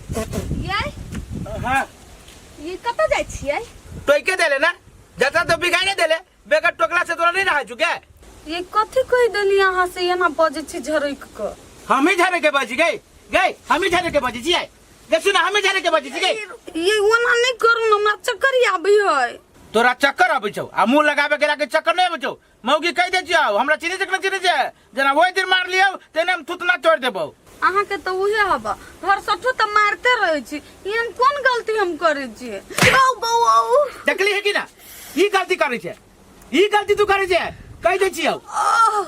यै। हाँ। ये कतऽ जाइ छियै? टोके देले ना जता तो बिगाड़े देले, बेगर टोकला से तोरा नहीं रहा चुके। ये कथी कहि देली अहाँ से एना बजै छी झरकि कऽ? हम ही झरे के बजी गई गई, हम ही झरे के बजी छी गे। सुना, हम ही झरे के बजी छी गई। ये ओना नहीं करू न, हमरा चक्कर आबै है। तोरा चक्कर आबै छौ आ मुंह लगाबे के के चक्कर नहीं आबै छौ? मौगी कहि दै छियौ, हमरा चिन्है छै कि नहि चिन्है छै? जेना ओहि दिन मार लियौ तेना हम थुतना तोड़ि देबौ। अहाँके तऽ उहे हबा घर सठो तऽ मारते रहै छी, एहन कोन गलती हम करै छियै? औ बौ औ। देखली है कि ना, ई गलती करै छै, ई गलती तू करै छै। कहि दै छियौ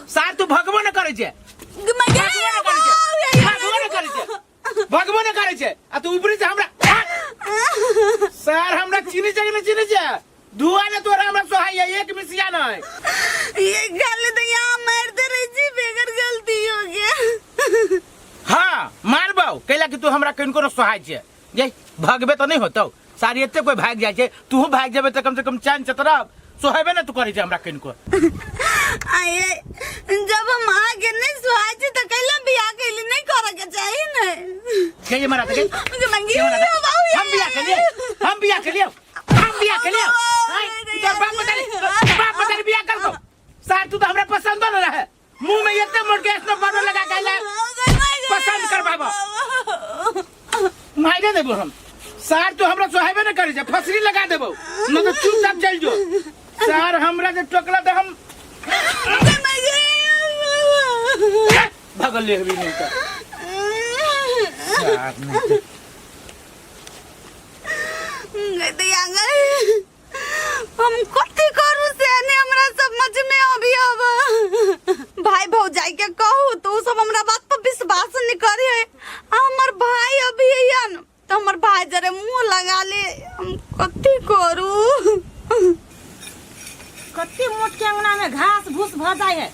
सार, तू भगबो न करै छै, भगबो न करै छै, भगबो न करै छै, भगबो न करै छै आ तू ऊपरी से हमरा सर हमरा चिन्है छै कि नहि चिन्है छै? धुआ ने तोरा हमरा सोहाइया एक मिसिया नहीं। ये गाली तो यहाँ मारते रही छी, बेगर गलती हो गया। हाँ मारबौ, कैला कि तू हमरा किनको न सोहाय छै। ये भगबे तो नहीं होतौ सारी, एते कोई भाग जाइ छै, तूहू भाग जेबे तऽ कम से कम चैन से तऽ रहब। सोहेबे ने तू करै छै हमरा किनको। आये, जब हम आगे नहीं सुहाय छी तो कैला बियाह कैली? नहीं करे के चाहिए ने। के ये मरा के मुझे मंगी के मरा बाबू। हम बियाह के लिए, हम बियाह के लिए, हम बियाह के लिए। आय, तोर बाप बता, बाप बता बियाह कर को सार। तू तो हमरा पसंद न रहे, मुंह में एते मोट के एसनो पाउडर लगा के आइला पसंद कर बाबा मारे देबो हम सार। तू हमरा सोहेबे न करे छै, फसरी लगा देबो न तो चुपचाप चल जो। सार हमरा जे टोकला त हम भगल ले हबी नहीं त सार नहीं त। हम कथी करू से नहीं हमरा समझ में अभी अब। भाई भौजाई के कहू तो उ सब हमरा बात पर विश्वास नहीं करे है। आ हमर भाई अभी है न तो हमर भाई जरे मुंह लगा ले, हम कथी करू? कते मोट के अंगना में घास भूस भ जाय है।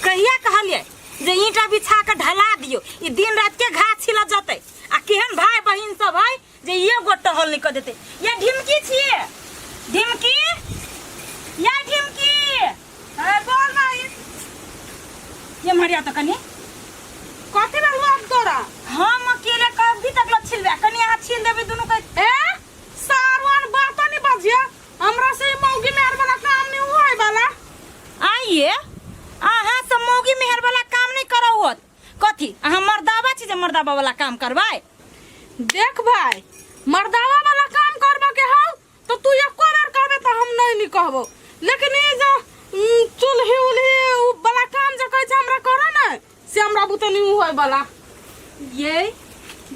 कहिया कहलिए जे ईंटा बिछा के ढला दियो, ई दिन रात के घास छिल जतै। आ केहन भाई बहिन सब है जे एगो टहल नहीं कर देते। ये ढिमकी छिए, ढिमकी, या ढिमकी। ए, बोल माई। ये मरिया तो कनी कथी भेल अब तोरा? हम अकेले कभी तक ल छिलबे, कनी अहाँ छिल देबे दुनू के। ए सारवन बात नहीं बजिया हमरा से, ई मौगी मेहर वाला काम नहीं होय वाला। आइए अहाँ सब मौगी मेहर वाला काम नहीं करो होत कथी? अहाँ मर्दाबा छी जे मर्दाबा वाला काम करबै? देख भाई, मर्दावा वाला काम करबा के हौ तो तू एको बेर कहबे तो हम नहीं नहीं कहबो, लेकिन ये जो चूल्ही उल्ही उ वाला काम जे कहै छै हमरा करऽ ने, से हमरा बुते नहीं होय वाला। ये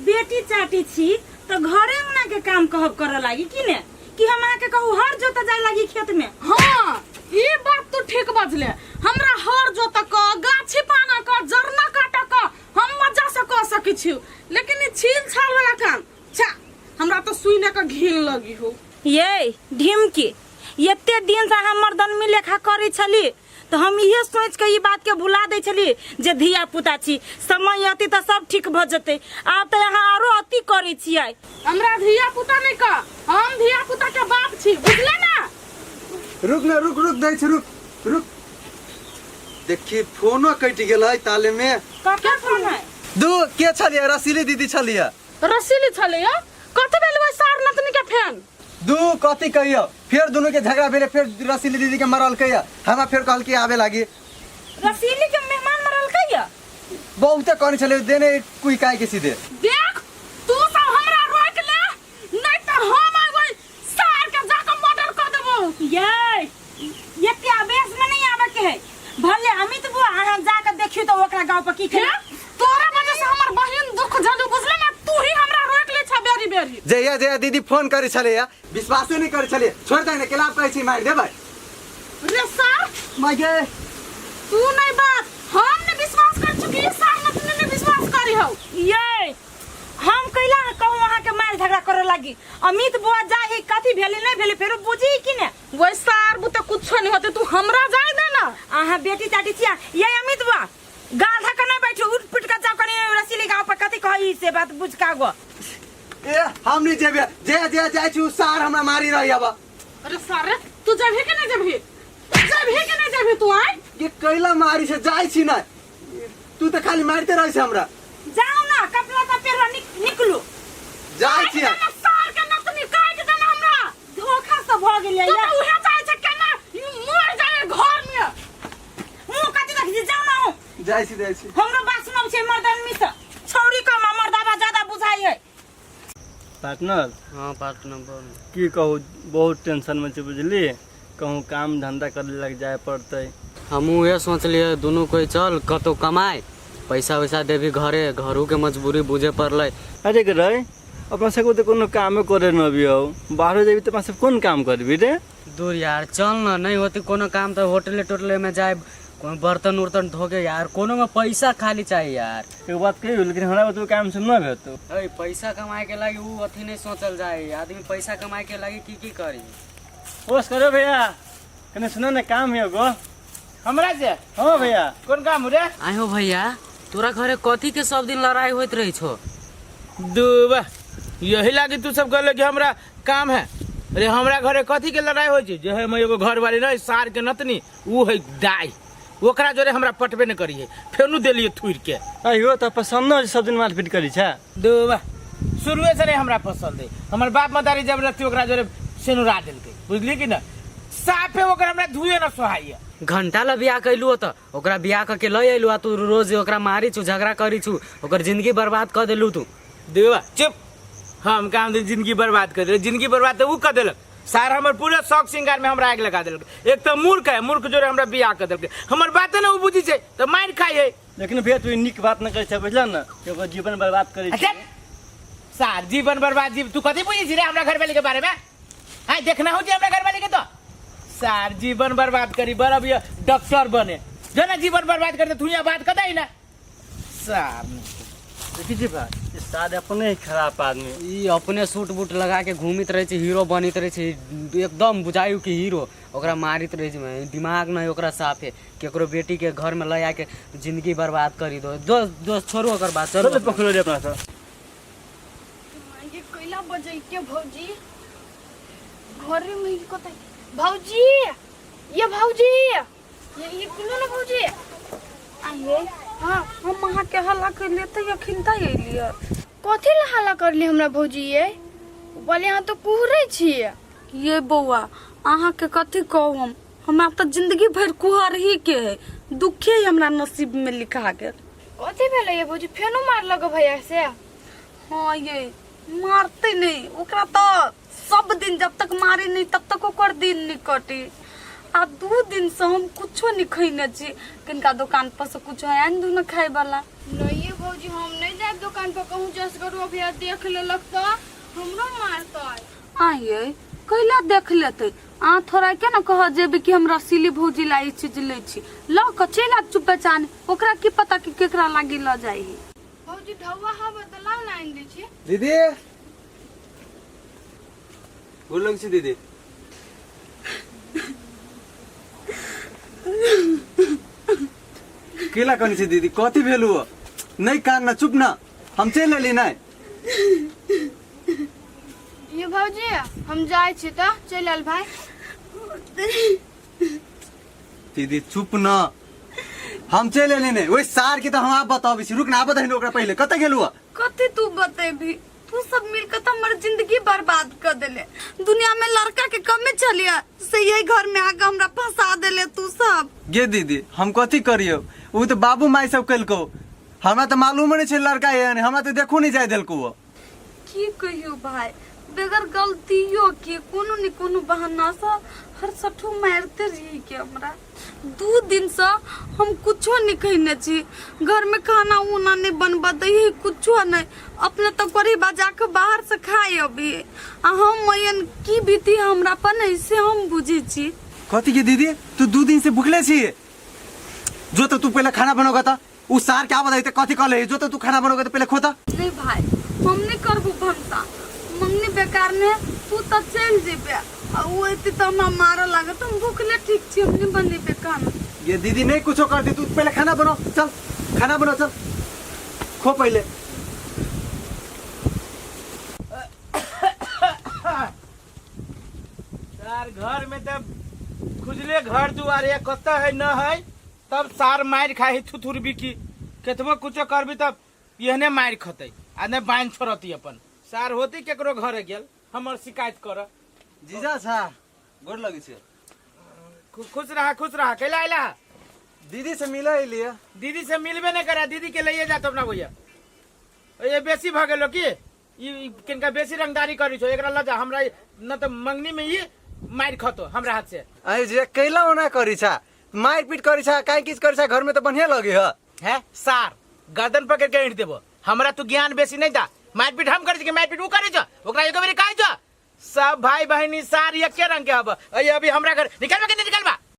बेटी चाटी छी तो घरे अंगना के काम कहब करऽ लागी कि ने, कि हम अहाँ के कहू हर जोता जाय लागी खेत में? हाँ ई बात तो ठीक बजले, हमरा हर जोत क, गाछी पाना क, जरना काट क हम मजा से कह सकै छी, लेकिन ई छील छाल वाला काम छा हमरा तो सुने के घिन लगी हो। ये ढिमकी, एते दिन से अहाँ मर्दनमी लेखा करै छली तो हम इहे सोच के ई बात के भुला दै छली जे धिया पुता छी, समय अति तऽ सब ठीक भऽ जेतै। आब तऽ अहाँ आरो अति करै छियै। हमरा धिया पुता नहीं कह, हम धिया पुता के बाप छी, बुझले ना? रुक न, रुक रुक दै छी, रुक रुक। देखी फोनो कटि गेलै ताले में। ककर फोन है? दू के छलियै? रसीली दीदी छलियै। रसीली छलियै? कथी भेल ओइ सार नतनी के फेन? दू कथी कहियो, फेर दुनू के झगड़ा भेलै, फेर रसीली दीदी के मरलकै हमरा, फेर कहलकै आबे लागी। रसीली के मेहमान मरलकै? बहुते कहने छलै देने कुई काहे के सीधे। देख तू सब हमरा रोक ले नहीं तो हम आबै सार के जाके मर्डर कर देबो। ये एते आवेश में नहीं आवे के है, भले अमित बुआ अहाँ जाके देखियो तो ओकरा गांव पर की हे खेल। तोरा वजह से हमर बहिन दुख झेलू, बुझले ना? तू ही हमरा रोक ले छ बेरी बेरी। जहिया जहिया दीदी फोन करै छलैया विश्वासे नहि करै छलियै, छोड़ि दे ने, केला कहै छी मारि देबै। रे सार माय गे। तू नहीं बात हम ने विश्वास कर चुकी, सार नतनी ने विश्वास करी हो। ये हम कैला कहूँ अहाँ के मार झगड़ा करे लागी? अमित बुआ जाही कथी भेलै नहीं भेलै फेरो बुझी कि ने। वही सार बुते कुछो नहीं होते, तू हमरा जाय दे ना। अहाँ बेटी चाटी छिया। ये अमित बुआ गाल धक्का नहीं बैठो, उठ पिट के जाओ कनी रसीली गांव पर कथी कही से बात बुझ का गो। ए हम नहीं जेबे, जे जे जाय छी सार हमरा मारी रही अब। अरे सारे तू जबही के नहीं जबही, जबही के नहीं जबही तू आय। ये कैला मारी से जाय छी ना, तू तो खाली मारते रही छै हमरा। जाओ ना कपड़ा का पेरवा निकलू। जा। पार्टनर। हाँ पार्टनर, बोल। की कहू, बहुत टेंशनमे छी बुझली, कहूँ काम धंधा करे लग जाए पड़तै। हमहूँ उहे सोचलियै, दुनू कोइ चल कतहु कमाय, पैसा वैसा देबही घरे, घरोके मजबूरी बुझे पड़लै। अरे रे, अपना सबके तऽ कोनो कामे करे न अबियौ, बाहरो जेबी तऽ अपना सब कोन काम करबी रे? दूर यार, चल न, नहीं होती कोनो काम तऽ होटले टोटले में जाए, कोनो बर्तन उर्तन धोके यार, कोनो में पैसा खाली चाहिए यार। एगो बात कहियौ, लेकिन हमरा ओतबो काम से न भेटतौ। अरे पैसा कमाए के लागी उ अथी नहीं सोचल जाए, आदमी पैसा कमाए के लागी की की करी। होश करो भैया, कने सुनो ने, काम है एगो। हमरा से? हाँ भैया। कोन काम रे? आइ हो भैया, तोरा घरे कथी के सब दिन लड़ाई होइत रही छो? दूबा, यही लागी तू सब कहले कि हमरा काम है। अरे हमरा घरे कथी के लड़ाई होइ छै? जे है एगो घरवाली रहे सार के नतनी, उ है दाई, ओकरा जोरे हमरा पटबे न करी है, फेनु देलिए थुर के। अयो तऽ पसंद न सब दिन मारपीट करी छै। दूबा, शुरुए से नहीं हमरा पसंद है, हमर बाप मतारी जबरदस्ती ओकरा जोरे सेनुरा देलकै, बुझली कि न? साफे ओकर हमरा धुए न सोहाइए। घंटा ला बियाह कैलू तऽ ओकरा बियाह कऽ के लऽ अयलू आ तू रोज ओकरा मारी छु, झगड़ा करी छु, ओकर जिंदगी बर्बाद कऽ देलू तू। देवा चुप, हम काम दे जिंदगी बर्बाद कर देलक? जिंदगी बर्बाद तऽ ऊ कऽ देलक सार, हमर पूरा शौक श्रृंगार में हमरा आगि लगा देलक। एक तऽ मूर्ख है, मूर्ख जोरे हमरा बियाह कऽ देलक, हमर बाते ने ऊ बुझी छै तऽ मारि खाइ है। लेकिन भैया, तू ई नीक बात न करै छै, बुझल न, कि ओकर जीवन बर्बाद करै अच्छा छै। सार, जीवन बर्बाद जीव तू कथी बुझी छी रे हमरा घरवाली के बारे में? हाँ, देखना हो जी हमरा घरवाली के तो सार जीवन बर्बाद करी बर अब ये डॉक्टर बने जो ना जीवन बर्बाद कर दे, तू यहाँ बात कर ना सार। देखी जी भाई, ई सार अपने ही खराब आदमी। ई अपने सूट बूट लगा के घूमित रहे छै, हीरो बनित रहे छै, एकदम बुझायु कि हीरो। ओकरा मारित रहे छै, दिमाग नहीं ओकरा साफे, केकरो बेटी के घर में ले आके जिंदगी बर्बाद करी दो। दोस्त दोस्त, छोड़ू ओकर बात, चलू। चल पकड़ो रे अपना सब। ये कैला बजै के भौजी घरे में ही कतै? भौजी, ये भौजी, ये कुनो ना भौजी। आइए। हाँ, हम अहाँ के हल्ला कैलिए तऽ अखन तऽ अयलियै। कथी ला हल्ला करली हमरा भौजी? ये बोले अहाँ तो कुहरै छियै। ये बौआ, अहाँके कथी कहू हम, हमरा तऽ जिंदगी भरि कुहरही के है, दुखे ही हमरा नसीब में लिखा गेल। कथी भेलै ये भौजी? फेनो मारलक भैया से? हाँ ये, मारते नहीं ओकरा तऽ सब दिन, जब तक मारे नहीं तब तक ओकर दिन नहीं कटी। आ 2 दिन से हम कुछो नहीं खैने छी, किनका दुकान पर से कुछो आनि दू ने खाय वाला। नहीं ये भौजी, हम नहीं जायब दुकान पर कहूँ, जस करू भैया देख लेलक तऽ हमरो मारतै। आइए, कैला देख लेतै? अहाँ थोड़ा के ना कह जेबै कि हम रसीली भौजी ला ई चीज लै छी, लऽ कऽ चलि आब चुपे चान, ओकरा की पता कि केकरा लागी लऽ जाइ है। भौजी, ढौआ हब तऽ लाउ ने, आनि दै छी। दीदी, गोर लगै छी दीदी। केला कनी छी दीदी, कथी भेल? हो नहीं कान ना, चुप ना, हम चलि एली नहीं। ये भौजी, हम जाइ छी तऽ, चलि आयल भाई। दीदी, चुप न, हम चलि एली नहीं। ओहि सार के तऽ हम आब बताबै छी, रुक ना, आब दही ओकरा पहिले। कतऽ गेलू? कथी तू बतेबी? तू सब मिलकर तो हमर जिंदगी बर्बाद कर देले। दुनिया में लड़का के कमे चलिया से यही घर में आके हमरा फंसा देले तू सब। गे दीदी, हम कथी करियौ? ओ तऽ बाबू माय सब कलको, हमरा तऽ मालूमे नहि छै लड़का एहन, हमरा तऽ देखो नहि जाय देलको ओ। की कहियो भाई, बगैर गलतियों के कोनो ने कोनो बहाना से हर सठू मारते रही के हमरा। 2 दिन से हम कुछो नहीं खैने छी, घर में खाना उना नहीं बनबत है, कुछो नहीं, अपने तो करी बजा के बाहर से खाए अभी, आ हम एहन की बीती हमरा पर नहीं से हम बुझे छी। कथी के दीदी, तू 2 दिन से भुखले छी? जो तो तू पहले खाना बनोगा त, उ सार क्या बताई कथी कहले, जो तो तू खाना बनोगा त पहले खोता। नहीं भाई, हम नहीं करबू भनसा, मंगनी बेकार ने, तू तो चल जेबे आ उ एते तो हमरा मारऽ लागत, हम भूखले ठीक छी, हम नहीं बनेबे खाना। ये दीदी, नहीं कुछो कर दी, तू पहले खाना बनाओ, चल खाना बनाओ, चल खो पहले। सार घर में तब खुजले घर दुआर या कत है न है, तब सार मारि खाइ है थुथुर बिकी, केतबो कुछो करबी तब एहने मारि खतै आ नहि बान्हि छोड़ती अपन। सार होती केकरो घरे गेल हमर शिकायत कर। जीजा छा, गोर लगै छै। खुश रहा, खुश रहा। कैला अयला? दीदी से मिले अलिए। दीदी से मिलबे नहीं करे, दीदी के लइए जात अपना भैया। ये बेसी भऽ गेलो की? ई किनका बेसी रंगदारी करै छौ, एकरा ल जा। हमरा न त मंगनी में ई मार खतो हमरा हाथ से। अरे जे कैला ओना करी छा, मार पीट करी छा, काहे किछ करी छा, घर में तो बढ़िया लगे ह। है सार गर्दन पकड़ के ऐंठ देबो। हमरा तू ज्ञान बेसी नहीं दा। मार पीट हम करै छी कि मार पीट ऊ करै छौ? ओकरा एको बेरी कहै छौ? सब भाई बहिनी सार एके रंग के हब। अई अभी हमरा घर निकलबा कि नहीं निकलबा?